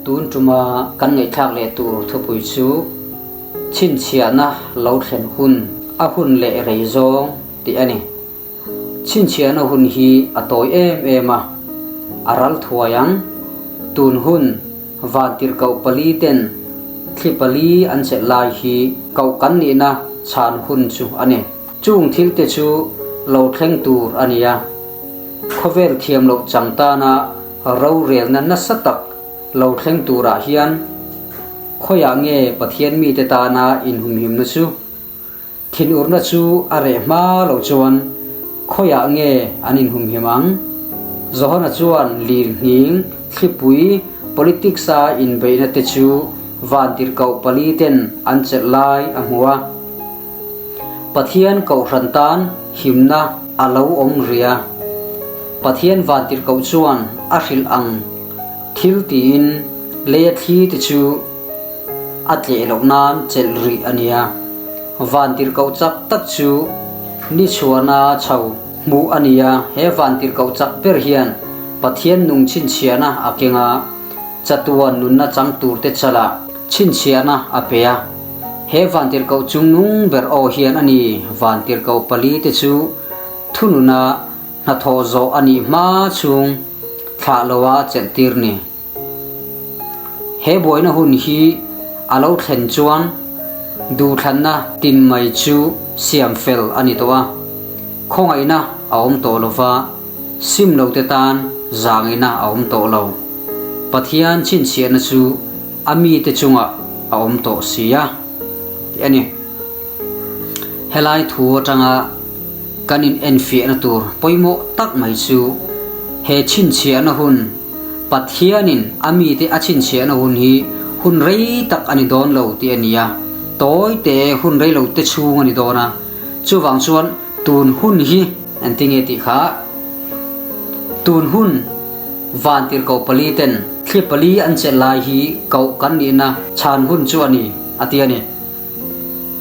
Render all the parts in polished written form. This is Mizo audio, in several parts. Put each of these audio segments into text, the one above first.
Tun tuma kan ngaihthlak leh tur thupui chu Chhinchhiahna lo thlen hun, a hun leh rei zawng tih a ni. Chhinchhiahna hun hi a tawi em em a, a ral thuai ang. Tun hun Vantirhkoh pali ten thli pali an chelh lai hi koh kan nihna chhan hun chu a ni. Chung thil te chu lo thleng tur a ni a, khawvel thiam loh chang tana rorelna nasa tak lo thleng turah hian khawiah nge Pathian mite tana inhumhimna chu? Thinurna chu a reh hma loh chuan khawiah nge an inhumhim ang? Johana chuan lirnghing, thlipui, politics-a inbeihna te chu vantirhkoh pali ten an chelh lai a hmu a. Pathian kohhran tan himna a lo awm rih a. Pathian vantirhkoh chuan a hrilh ang thil tiin leia thli te chu a tleh loh nan chelh rih a nia. Vantirhkoh chak tak chu ni chhuahna chho hmuh a ni a, he vantirhkoh chak ber hian Pathian nung chhinchhiahna a keng a, chatuan nunna chang turte chalah chhinchhiahna a pe a. He vantirhkoh chungnung ber aw hian a ni vantirhkoh palite chu thununa hnathawh zawh a nih hma chhung thlah loa chelhtir ni. He buaina hun hi a lo thlen chuan duhthlanna tin mai chu siam fel a ni tawh a, khawngaihna a awm tawh lo va, sim lote tan zangina a awm tawh lo. Pathian chhinchhiahna chu a mite chungah a awm tawh si a, tih a ni. Helai thu atanga kan in enfiahna tur pawimawh tak mai chu he chhinchhiahna hun, Pathianin a mite a chhinchhiahna hun hi hun rei tak a ni dawn lo tih a ni a, tawi te hun rei lo te chhung a ni dawn a, chuvang chuan tun hun hi engtinge tih kha tun hun vantirhkoh pali ten thli pali an chelh lai hi koh kan nihna chhan hun chu a ni a ti a ni.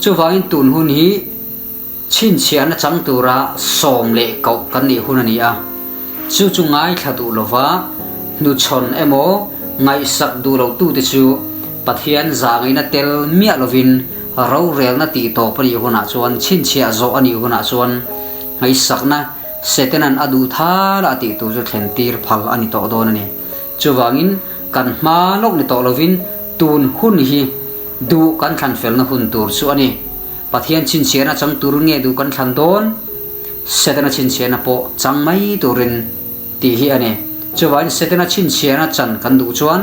Chuvangin tun hun hi Chhinchhiahna chang tura sawm leh koh kan nih hun a ni a, chu chu ngaithla duh lova hnuchhawn emaw ngaihsak duh lo tute chu Pathian zangina tel miah lovin rorelna tih tawp a nih hunah chuan chhinchhiah zawh a nih hunah chuan ngaihsakna Setanan a duh thal a tih tur chu thlen tir phal a ni tawh dawn a ni. Chuvangin kan hma lawk ni tawh lovin tun hun hi duh kan thlan felna hun tur chu a ni. Pathian chhinchhiahna chang tur nge duh kan thlan dawn? Setana chhinchhiahna pawh chang mai turin tih hi a ni. Chuvangin Setana chhinchhiahna chan kan duh chuan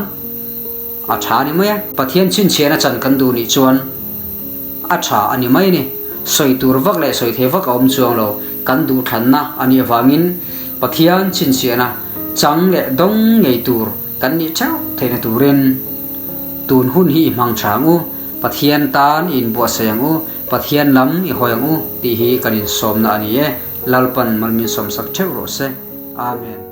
a tha a ni mai a. Pathian chhinchhiahna chan kan duh nih chuan a tha a ni mai a ni. Sawi tur vak leh sawi thei vak a awm chuang lo. Kan duh thlanna a nih avangin Pathian chhinchhiahna chang leh dawng ngei tur kan nih theuh theihna turin tun hun hi i hmang tha ang u. Pathian tan i inbuatsaih ang u, Pathian lam i hawi ang u tih hi kan insawmna a ni e. Lalpan malmin sawmsak theuh rawh se. Amen.